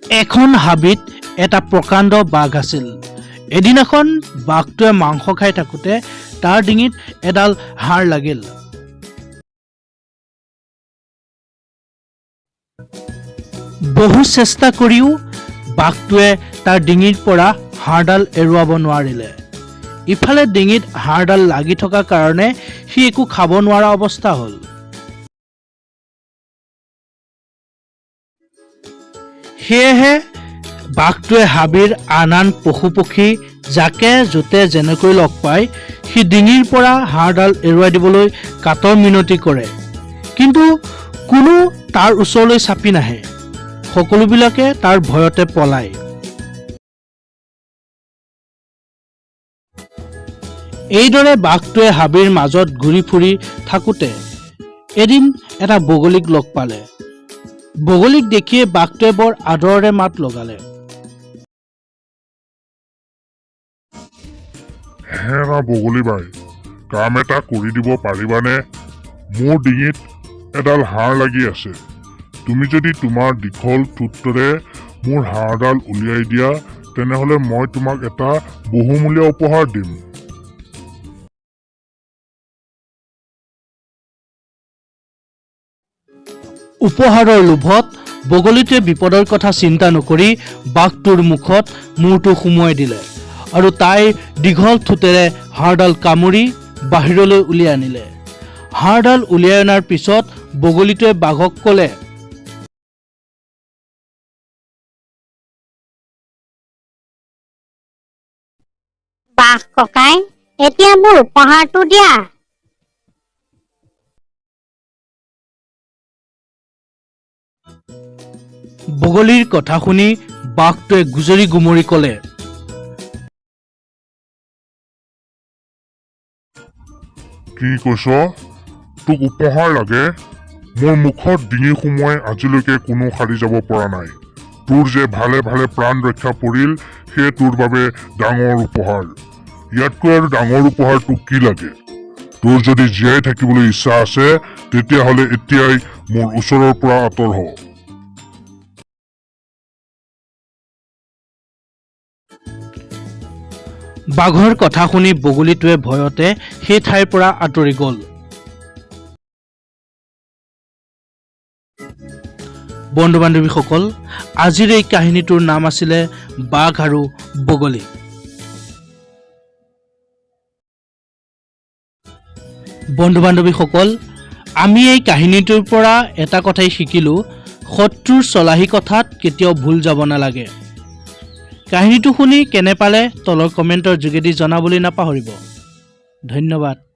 এখন হাবিত এটা প্ৰকাণ্ড বাঘ আছিল। এদিনাখন বাঘটোৱে মাংস খাই থাকোঁতে তাৰ ডিঙিত এডাল হাড় লাগিল। বহু চেষ্টা কৰিও বাঘটোৱে তাৰ ডিঙিৰ পৰা হাড়ডাল এৰুৱাব নোৱাৰিলে। ইফালে ডিঙিত হাড়ডাল লাগি থকা কাৰণে সি একো খাব নোৱাৰা অৱস্থা হ'ল। সেয়েহে বাঘটোৱে হাবিৰ আন আন পশু পক্ষী যাকে য'তে যেনেকৈ লগ পায়, সি ডিঙিৰ পৰা হাড়ডাল এৰুৱাই দিবলৈ কাতৰ মিনতি কৰে। কিন্তু কোনো তাৰ ওচৰলৈ চাপি নাহে, সকলোবিলাকে তাৰ ভয়তে পলায়। এইদৰে বাঘটোৱে হাবিৰ মাজত ঘূৰি ফুৰি থাকোঁতে এদিন এটা বগলীক লগ পালে। বগলীক দেখিয়ে বাঘটোৱে বৰ আদৰেৰে মাত লগালে। হেৰা বগলী বাই, কাম এটা কৰি দিব পাৰিবানে? মোৰ ডিঙিত এডাল হাড় লাগি আছে। তুমি যদি তোমাৰ দীঘল ঠোঁটটোৰে মোৰ হাড়ডাল উলিয়াই দিয়া, তেনেহ'লে মই তোমাক এটা বহুমূলীয়া উপহাৰ দিম। উপহাৰৰ লোভত বগলীটোৱে বিপদৰ কথা চিন্তা নকৰি বাঘটোৰ মুখত মূৰটো সুমুৱাই দিলে আৰু তাইৰ দীঘল ঠোঁটেৰে হাড়ডাল কামুৰি বাহিৰলৈ উলিয়াই আনিলে। হাড়ডাল উলিয়াই অনাৰ পিছত বগলীটোৱে বাঘক ক'লে, বাঘ ককাই, এতিয়া মোৰ উপহাৰটো দিয়া। বগলীৰ কথা শুনি বাঘটোৱে গুজৰি গুমৰি ক'লে, কি কৈছ? তোক উপহাৰ লাগে? মোৰ মুখত ডিঙি সুমুৱাই আজিলৈকে কোনো সাৰি যাব পৰা নাই। তোৰ যে ভালে ভালে প্ৰাণ ৰক্ষা পৰিল, সেয়ে তোৰ বাবে ডাঙৰ উপহাৰ। ইয়াতকৈ আৰু ডাঙৰ উপহাৰ তোক কি লাগে? তোৰ যদি জীয়াই থাকিবলৈ ইচ্ছা আছে, তেতিয়াহ'লে এতিয়াই মোৰ ওচৰৰ পৰা আঁতৰ হ। বাঘৰ কথা শুনি বগলীটোৱে ভয়তে সেই ঠাইৰ পৰা আঁতৰি গ'ল। বন্ধু বান্ধৱীসকল, আজিৰ এই কাহিনীটোৰ নাম আছিলে বাঘ আৰু বগলী। বন্ধু বান্ধৱীসকল, আমি এই কাহিনীটোৰ পৰা এটা কথাই শিকিলোঁ, শত্ৰুৰ চলাহী কথাত কেতিয়াও ভুল যাব নালাগে। কাহিনীটো শুনি কেনে পালে তলৰ কমেণ্টৰ যোগেদি জনাবলৈ নাপাহৰিব। ধন্যবাদ।